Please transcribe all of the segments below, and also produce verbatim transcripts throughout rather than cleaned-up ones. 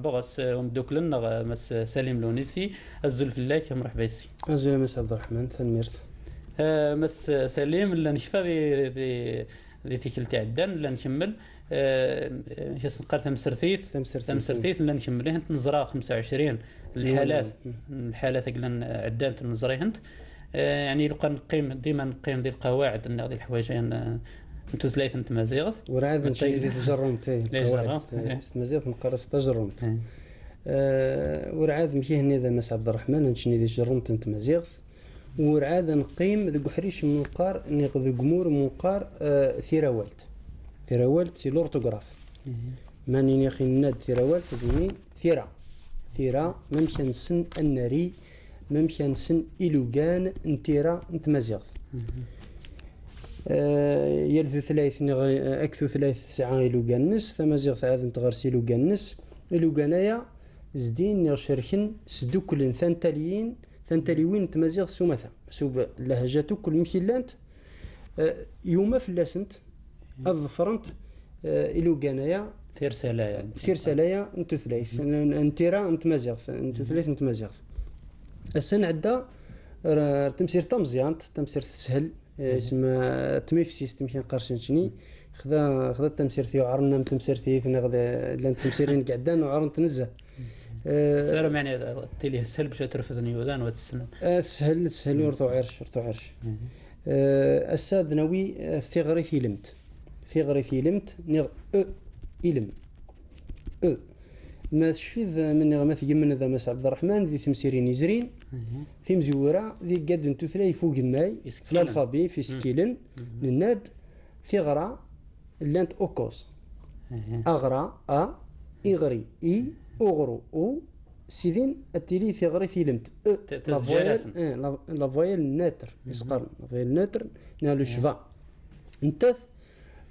Boğaz, e, umduklen, e, mes, e, Selim Lunisi, Azul Fillek, Emrah Besi. Azul mes Abdurrahman, tanmirt. E, mes, e, Selim, lan şifa di, di, di tikil ta'den, lan kimmel, e, e, kes nqal tamsertit, tamsertit, lan kimmel, hent nzra خمسة وعشرين, الحالات، الحالات اللي عدنت نزري هنت. آه، يعني لو كان نقيم، ديما نقيم دي القواعد، إن هذه الحوايج، يعني، آه، انتو ثلاثة انت مزيغث. ورعاد نشي دي تجرمت، إيه، لا القواعد، جرم. إيه، است مزيغث نقرص تجرمت. إيه. آه، ورعاد مشي هني ذا مس عبد الرحمن، نشني دي تجرمت انت مزيغث. ورعاد نقيم ذي قحريش منقار، نيغ ذي قمور منقار، آه، ثيرا والد. ثيرا والد سي لورتوغراف. ماني نيخي ند ثيرا والد، ذي ثيرا. ثيرا، ممكن سن النري، ممكن سن إلوغان، نتيرا، نتمازيغث. آه، يلثو ثلاث نغ-، أكثو ثلاث ساعة إلوغان نس، ثمازيغث عاد نتغرس إلوغان نس. إلوغان أيا، زدين نغشرخن، سدوكلن ثانتاليين، ثانتاليوين نتمازيغث سومثا. سوب لهجاتو كل مكيلانت، آه، يوما فلاسنت، أظفرنت، آه، إلوغان أيا، ثير سلايا. ثير سلايا، نتو ثلاث. ن-، ن-، نتيرا، نتمازيغث، نتو ثلاث، نتمازيغث. السنة عدا، ر-، تمسير تمزيانت، تمسير تسهل، آه، اسمها تميفسيس، تمشي نقرشن شني. خذا، خذا التمسير ثيو عرنا من تمسير ثيث، ناخذ، لان تمسيرين قعدان وعرن تنزه. آه، سلام، يعني، تلي سهل باش ترفض نيودان وتسلم. آه، سهل، سهل، ورثو عرش، ورثو عرش. آه، الساد نوي، آه، في غري ثيلمت. في غري ثيلمت، نغ، أ، إلم. أ. ما تشفيذ من نغ، ما تجمن ذا مس عبد الرحمن، ذي تمسيرين يزرين. تمزورة، ذي قد انتو ثلاثة فوق الماي، في الألفابي، في سكيلن، للناد، في غرا، لانت أوكوس. أغرا، أ، إغري، إي، أغرو، أو، سيدين، التيلي في غري ثيلمت. أ، ت-، لا تسجيل فويل، اسم. إيه، لا، لا فويل ناتر، إسقار، لا فويل ناتر، نالو شفا. انتث،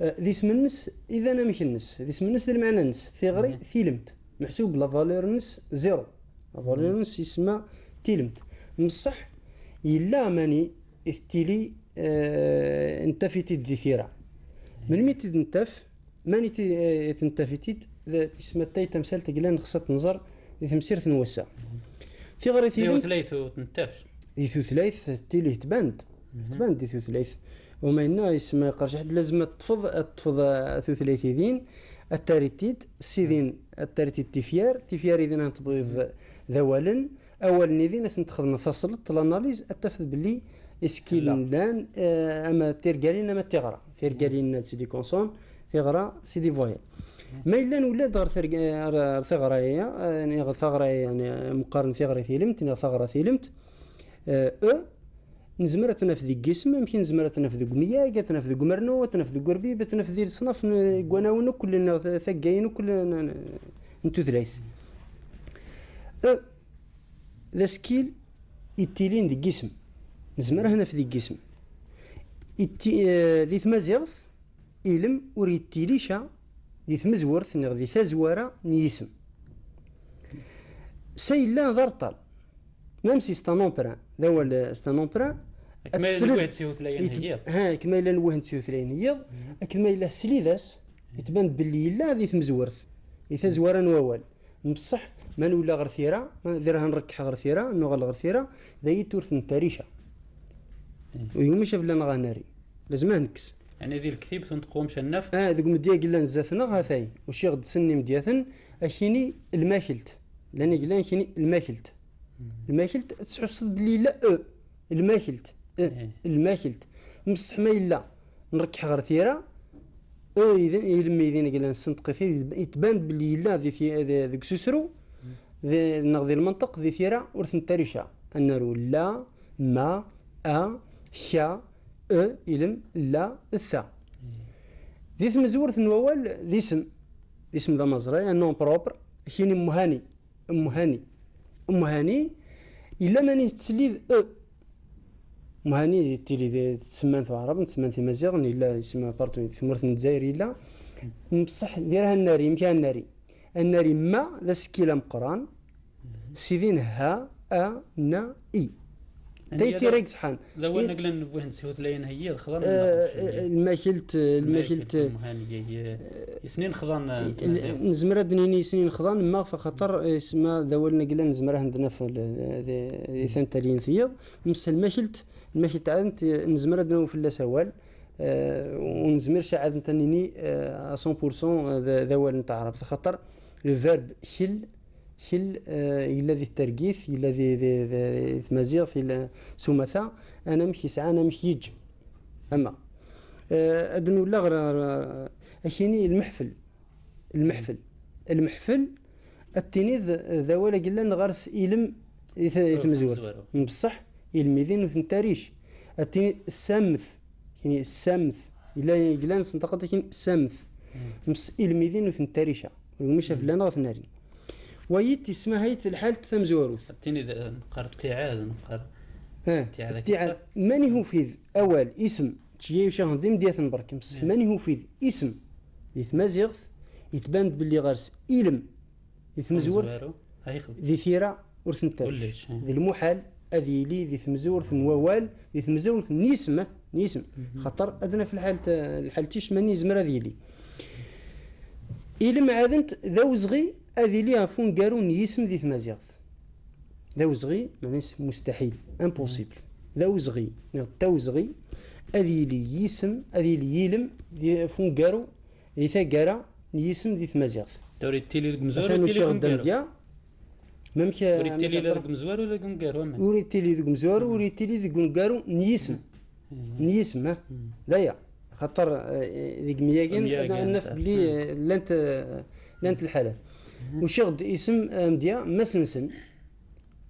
آه، ذي اسم النس، إذا أنا مش النس، ذي اسم النس، ذي المعنى النس، ثغري، ثيلمت، محسوب لا فالور نس زيرو، لا فالور نس يسمى تيلمت. بصح إلا ماني إثتيلي، آه، انتفيتي دي ثيرا. من ميتي انتف، ماني تي، آه، تنتفيتي، ذا اسم التاي تمثال تقلان خصت نظر، ذي تمسير ثنوسا. ثغري ثيلمت. ثلاثة وتنتفش. ذي ثلاث تيلي تبند. تبان دي ثوثليث. وما ينا يسمى قرش حد لازم تفض، تفض ثوثليث يدين، التاريتيد، سيدين التاريتيد تيفيار، تيفيار يدين أنت بيض ذوالن، أول نيدين أسن تخدم فصلت لاناليز، أتفض باللي إسكيل لا. لان، آه، أما تيرقالين أما تيغرا، تيرقالين سيدي كونسون، تيغرا سيدي فويل. ما إلا نولد غير ثرق-، غير ثغرا، يعني غير ثغرا، يعني مقارن ثغرا ثيلمت، يعني ثغرا ثيلمت، آه، أو، نزمر تنف ذي قسم، يمكن نزمر تنف ذي قمية، قد تنف ذي قمرنو، تنف ذي قربي، بتنف ذي الصنف، ن-، قواناونو كل ن-، ثقين وكل ن-، ن-، نتو ثلاث. أه، ذا سكيل يتيلين ذي قسم. نزمر هنا في ذي قسم. يتي-، آه، ذي ثمازيغث، إلم وريتيليشا، ذي ثمزورث، نغ ذي ثزوارة، نيسم. سيلا ذرطال. Même si c'est un emprunt, ذا هو ال-، c'est un emprunt. كما يلوه تسيوث لين هي. ها، كما يلوه تسيوث لين هي. كما يلا سليداس، يتبان باللي لا ذي ثمزورث. يثزورا ووال. بصح، ما نولى غير ثيرا، ما ذي راه نركح غير ثيرا، نوغل غير ثيرا، ذا يتورث نتاريشا. ويوم شاف لنا غناري. لازم نكس. يعني ذي الكتيب تنتقوم شنف؟ آه، ذوك مديا قلنا نزاتنا غاثاين. وشي غد سني مدياثن، أكيني الماكلت. لاني قلنا أكيني الماكلت. الماكلت تحصل بلي لا أو. الماكلت. أه، الماكلت. مصح ما إلا نركح غير ثيرا. أو إذا، إلم إذا قلنا نسنتقي فيه، يتبان بلي لا ذي ثي-، ذي، ذي كسوسرو. ذي، نغذي المنطق ذي ثيرا، ورث نتاريشا. أنرو لا، ما، أ، خا، أو، إلم، لا، الثا. ذي ثمزورث نوال، ذي اسم. ذي اسم ذا مزرعي، أنه بروبر. كيني مهاني. أم هاني. أم هاني، إلا ماني تسليد أو. أم هاني تيلي ذي تسمان في العرب، تسمان في مزيغ، إلا يسمى بارتو، في مرث الجزائر إلا. بصح ديرها الناري، يمكن الناري. الناري ما، ذا سكيلة مقران. سيدين ها، أ، نا، إي. Tey tîrek zhan. Lewên neglen vuhin sihut leyin heyi, xılan. Lmekhilt, lmekhilt. Isnin xılan. Nizmira dinini isnin xılan, ma fexatar isma dewel neglen nizmira hindnef. Isen terin thiyo. Misal lmekhilt, lmekhilt ant nizmira dinu fil sewal. ونزمر شعر نتنيني à cent pour cent dewel nta arab. Xatar le verbe khil, khil, il a dit tergith, il a dit, dit, dit, mazir, il a sumata, أنا مش يسعى، أنا مش يج. أما أدنو لا غير أكيني المحفل. المحفل. المحفل. التينيد ذا ولا قلنا نغرس إلم يتمزور. بصح إلميذين وثنتاريش. التينيد السامث. يعني السامث. إلا يقلان سنتقد كين السامث. مس إلميذين وثنتاريشا. ومش فلان غثناري. ويت اسمها هيت الحال تمزوروث. التينيد نقر ابتعاد، نقر ابتعاد. ماني هو فيذ أول اسم تشيي وشاهن ديم ديثن بركمس. ماني هو فيذ اسم ديث مازيغث يتبان باللي غرس إلم ديث مزورث دي ثيرا ورث نتاج. دي المحال أذي لي ديث مزورث نووال ديث مزورث نيسمة نيسم. خطر أدنى في الحال الحال تيش ماني زمر أذي لي. إلم عادنت ذوزغي أذي لي فون قارون يسم ديث مازيغث. ذوزغي مانيس مستحيل، impossible. ذوزغي نغ توزغي أذي لي يسم أذي لي يلم دي فون قارو دي ثقارة يسم دي ثمازيغث. Tori tili deg mzor, أثنو tili شغل دم ديا. ممكن وري tili deg mzor ولا deg ونقارو أما. وري تيلي دق مزور وري تيلي دق ونقارو نيسم. نيسم، ها؟ لا يا. خاطر ديك مياجين نف بلي لانت لانت الحالة. وشغد اسم مديا مسنسن.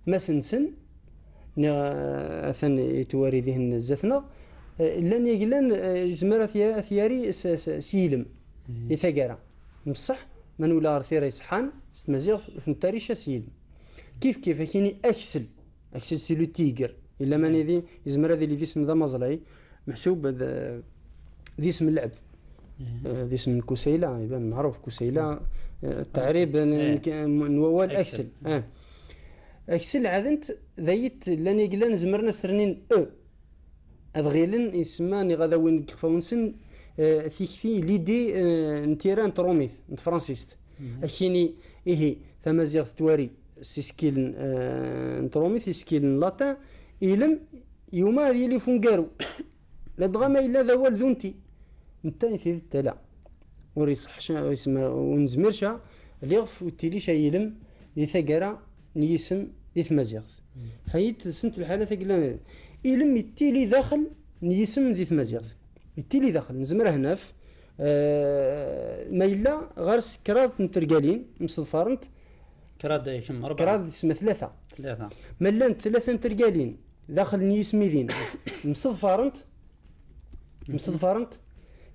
مسنسن. أثن يتواري ذهن الزثنة. لان يقلن زمرة ثياري سيلم. يثقرة. بصح من ولا غير ثيري سحان ستمزيغ ثنتاريشا سيلم. كيف كيف كيني أكسل. أكسل سي لو تيغر. إلا ماني ذي يزمر هذه اللي ذي اسم ذا مزلي محسوب ذا ذي اسم اللعب. ذي اسم كسيلة يبان معروف كسيلة. التعريب نوال أكسل. أكسل عاد أنت ذيت لاني قلنا زمرنا سرنين أو. Ad ɣilen isemma n iɣadawen deg yixfawen-nsen, eh, tikti, l'idée, eh, n tira n tṛumit, n tefransist. Akini, ihi, tamaziɣt twari s isekkilen, eh, n tṛumit, isekkilen n latin, ilem yuma ad yili f ungaru. Ladɣa ma yella d awal d unti. Netta i tidet tala. Ur iṣeḥ ca, ur yesma-, ur nezmir ca, liɣef ur ttili ca yilem di taggara n yisem di tmaziɣt. Hayit sent lḥala tagla-, ilem yettili daxel n yisem di tmaziɣt. Yettili daxel, nezmer ad naf, eh, ma yella ɣer-s kraḍ n tergalin mseḍfarent. Kraḍ, eh, kemm, rebɛa. Kraḍ isma tlata. Tlata. Ma llant tlata n tergalin daxel n yismidin mseḍfarent, mseḍfarent,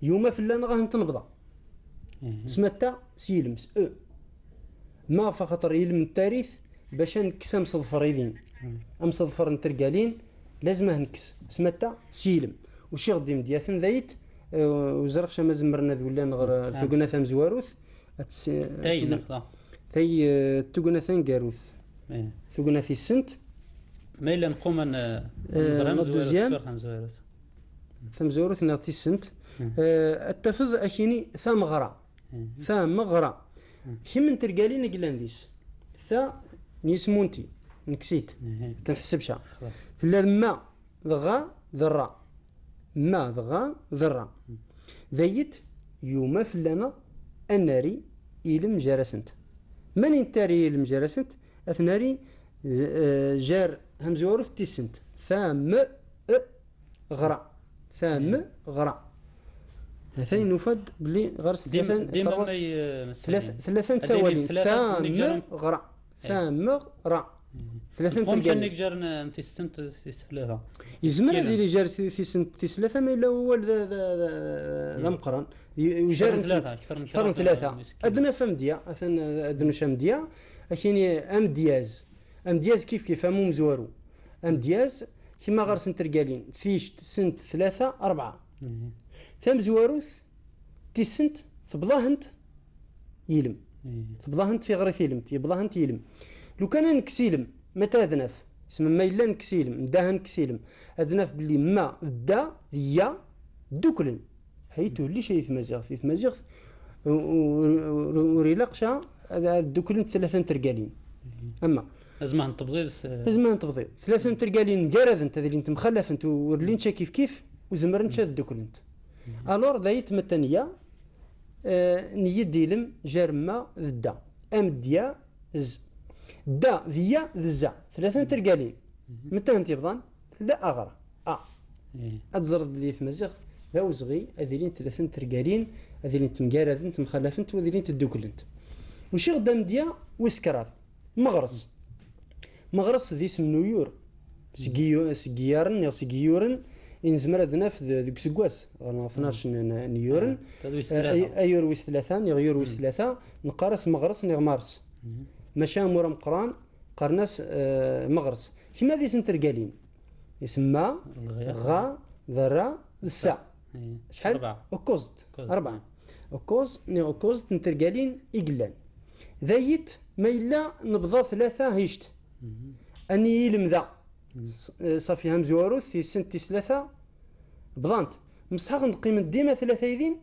yuma fell-aneɣ ad tent-nebḍa. Smatta s yilem, s e. Maɣef? Axaṭer ilem n tarit, bac ad nekkes amseḍfer idin. Amseḍfer n tergalin, lazem ad nekkes. Smatta s yilem. Uciɣ-d imedyaten d ayt, eh, ur ẓriɣ ca ma zemren ad wlen ɣer, eh, tugna tamezwarut. Ad ts-, tay, tugna-, neɣ, tay, eh, tugna taneggarut. Tugna tis sent. Ma yella nqumen, eh, eh, neẓra la amezwarut, deuxième. Tamezwarut neɣ tis sent. Eh, ad tafeḍ akini tameɣra. Tameɣra. Kemm n tergalin i yellan dis. Ta n yismunti. Nekkes-itt. Tenḥesseb ca. Tella d ma, d ɣa, d ṛa. Ma, d ɣa, d ṛa. D ayt, yuma fell-aneɣ ad nari ilem jar-asent. Mani nettari ilem jar-asent, ad t-nari, eh, jar hamzwarut tis sent. Tam, e, ɣra. Tam, ɣra. Hatay nufa-d belli ɣer-s tlata n tlata n tsawalin. Tam, ɣra. Tam, ɣra. Tlata n tergalin. Nek jar n tis sent, tis tlata. Yezmer ad yili jar s tis sent, tis tlata, ma yella wawal d, d, d, d ameqqran. Jar n tlata, kter n tlata. Ad naf amedya, atan ad nuc amedya. Akini amedyaz. Amedyaz kif kif, am umezwaru. Amedyaz, kima ɣer-s n tergalin. Tict, sent, tlata, rebɛa. Tamezwarut, tis sent, tebḍa-hent yilem. Tebḍa-hent tiɣri tilemt, yebḍa-hent yilem. Lukan ad nekkes ilem, mata ad naf? S Isma ma illa nkes ilm, da nkes ilm. Ad naf belli ma d da d ya ddukklen. Heyt ulac ay tmaziɣt, i tmaziɣt ur ilaq ara ad ddukklen tlata n tergalin. Ama Azmah n tebḍiḍ s- Azmah n tebḍiḍ, tlata n tergalin mgaradent, ad ilint mxalafent, ur llint ara kifkif, ur zemrent ara ad dduklent. Alors, d ayt ma d tanya, eh, niyya d ilm jar ma d da. Am d ya z. Da d ya d za. Tlata n tergalin. Meta tent yebḍan? Tella aɣra. A. Eh, Ad teẓreḍ belli tmaziɣt d awezɣi ad ilint tlata n tergalin, ad ilint mgaradent, mxalafent, u ad ilint dduklent. Uciɣ-d amedya wis kraḍ. Meɣres. Meɣres d isem n uyur. Seg iyu- seg iyaren neɣ seg iyuren i nezmer ad naf d- deg useggas, ɣer tnac n n- n iyuren. Tad wis Eh, tlata. ay- Ayur wis tlata neɣ yur wis tlata, neqqar-as meɣres neɣ mars. Maca amur ameqqran qqaren-as, eh, meɣres. Kma d isem n tergalin. Isem ma, Lɣiya. ɣa, d ra, d sa. Eh, Acḥal? Rebɛa. Ukuẓ-d. Ukuẓ-d. Rebɛa. Ukuẓ, neɣ ukuẓ-d n tergalin i yellan. D ayt ma yella nebḍa tlata hict. Ani ilm da. S- eh, Ṣafi, ha mezwarut, tis sent, tis tlata, bḍant. Msḥaɣ neqqim-d dima tlata aydin,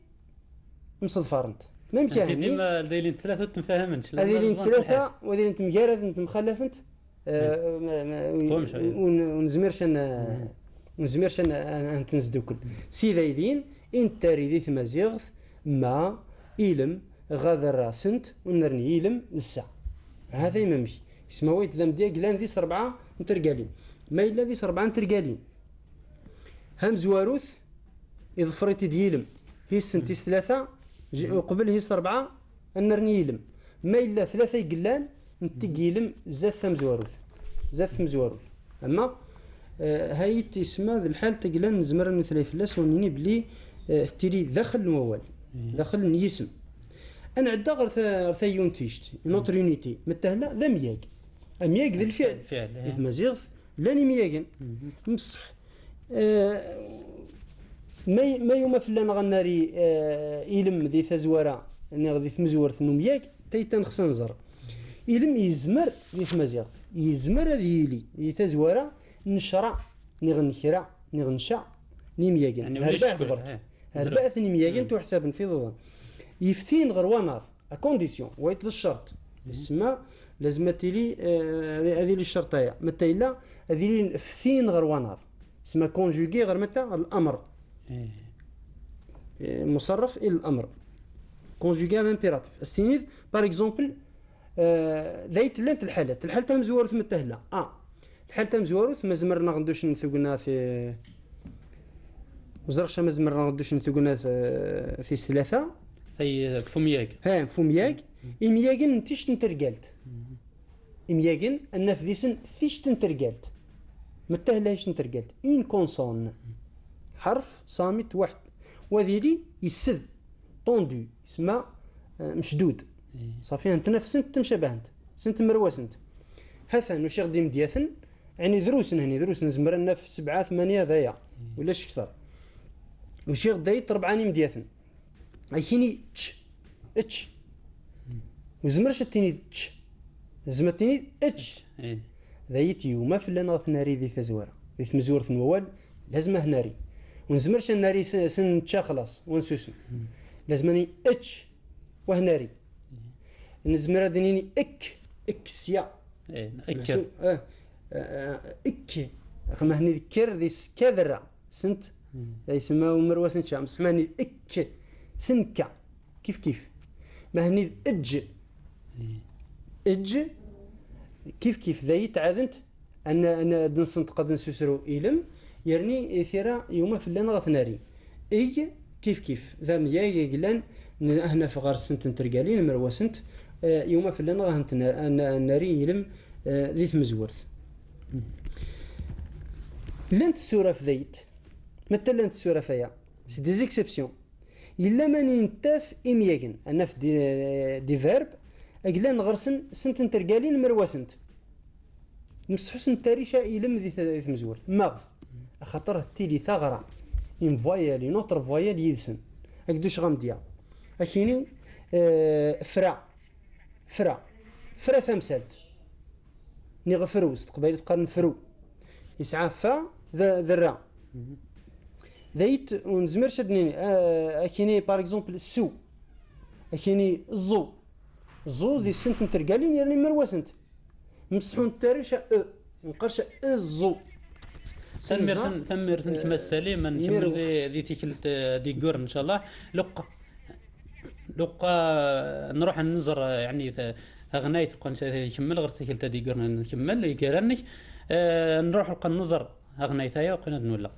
mseḍfarent. Même si Anti ahni, dima d ilin tlata ur temfahamen. ad ilint tlata, u ad ilint mgaradent, mxalafent, eh, ma- ma- Qum cay. ur n- ur nezmir ca n- ur nezmir ca n- ad tent-nesdukkel. Si d aydin, i nettari di tmaziɣt, ma, ilm, ɣa d ra, sent, u nerni ilm d sa. Hada imamek. Isma wayt d amedya yellan di s rebɛa n tergalin. Ma yella di s rebɛa n tergalin. Ha mezwarut, iḍfer-it-id yilm. His sent, his tlata, j- uqbel his rebɛa, ad nerni ilm. Ma yella tlata i yellan, nti ilm zdat tamezwarut. Zdat tamezwarut. Ama, eh, hayt isma d lḥal taglan nezmer ad netlay fell-as, u ad nini belli, eh, tili daxel n wawal. Daxel n yisem. Ad nɛedda ɣer ta- ɣer tayyunt tict, une autre unité. Mettahla d amyag. Amyag d lfiɛl. Lfiɛl, eh. Di tmaziɣt, llan imyagen. Mseḥ, eh, ma, ma yuma fell-aneɣ ad nari, eh, ilm di tazwara, neɣ di tmezwert n umyag, tayta nxes ad nẓer. Ilm yezmer di tmaziɣt, yezmer ad yili di tazwara n ccra, neɣ n kra, neɣ n ca n imyagen. Yani, Herbaɛt ulac berk. eh. Herbaɛt n imyagen tuḥsaben f iḍudan. Yeftin ɣer wanaḍ, à condition, wayt d ccerṭ. Isma, lazem ad tili, eh, ad ad yili ccerṭ-aya. Meta yella, ad ilin ftin ɣer wanaḍ. Isma conjugué ɣer meta? Ɣer l'amr. Eh, Eh, muṣarraf i l'amr. Conjugué à l'impératif. Ad s-tiniḍ, par exemple, eh, d ayt llant lḥalat. Lḥalat tamezwarut mettahla. A. Lḥalat tamezwarut, ma zemren ad ɣen-d ucen tugna ti-, ur ẓriɣ ca ma zemren ad ɣen-d ucen tugna, eh, tis tlata. Tay f umyag. Ha, f umyag. Imyagen n tict n tergalt. Imyagen, ad naf disen tict n tergalt. Mettahla tict n tergalt. Une consonne. Ḥerf ṣamit waḥed. Wa ad yili yessed. Tendu. Isma, eh, mecdud. Ṣafi, ha-tent-naf sent temcabahent. Sent mmerwasent. Hatan, uciɣ-d imedyaten, yani drus n hni, drus nezmer ad naf sebɛa, tmanya d aya. Ulac kter. Uciɣ-d ayt rebɛa n imedyaten. Ad k-ini čč, ečč. Ur nezmer ad tiniḍ čč. Lazem ad tiniḍ ečč. Eh, D ayt yuma fell-aneɣ ad t-nari di tazwara. Di tmezwert n wawal, lazem ad t-nari. Ur nezmer ad nari s- s nečča xlaṣ, u ad nsusem. Lazem ad nini ečč, u ad t-nari. Nezmer ad nini ekk, ekk sya. eh, Meḥsub, Ekker. eh, eh, ekk. Axi ma hni d kker di s-, kadra. Sent, eh, yesma umer wa sent ca. Mseḥ ma hni d ekk. Senka. Kif kif. Ma hni d eǧǧ. Eǧǧ. Kif kif. D ayt ɛadent. Ad n-, ad n-, ad nsenṭeq ad nsusru ilm. Yerni tira yuma fell-aneɣ ad t-nari. Eg, kif kif. D amyag i yellan, n-, ad naf ɣer sent n tergalin, mmerwasent, eh, yuma fell-aneɣ ad tent-na-, ad n-, ad nari ilm, eh, di tmezwert. Llant tsuraf d ayt. Meta llant tsuraf aya? C'est des exceptions. Yella ma nettaf imyagen, ad naf di, di verb, ad yellan ɣer-sen sent n tergalin, mmerwasent. Mseḥ ur s-nettari ca ilm di t-, di tmezwert. Maɣef? Axaṭer tili taɣra, une voyelle, une autre voyelle yid-sen. Ad k-d-uceɣ amedya. Ad k-ini, eh, fra. Fra. Fra tamsalt. Niɣ fru, s teqbaylit qqaren fru. Yesɛa fa d, d ra. D ayt ur nezmir ad d-nini, eh, ad k-yini, par exemple, su. Ad k-yini ẓu. Ẓu di sent n tergalin yerna immer wasent. Mseḥun taric a e. Nqerc a e ẓu. Tanemmirt-nnek Mass Salim, ad nkemmel di, di tikkelt, eh, d-yegguren, ncallah. Luqa, luqa nruḥ ad nẓer, eh, yeɛni, ta-, taɣnayt, luqa n-, nkemmel ɣer tikkelt d-yegguren, ad nkemmel, i gar-nnek. Eh, nruḥ luqa ad nẓer taɣnayt-aya, uqin ad nwelleɣ.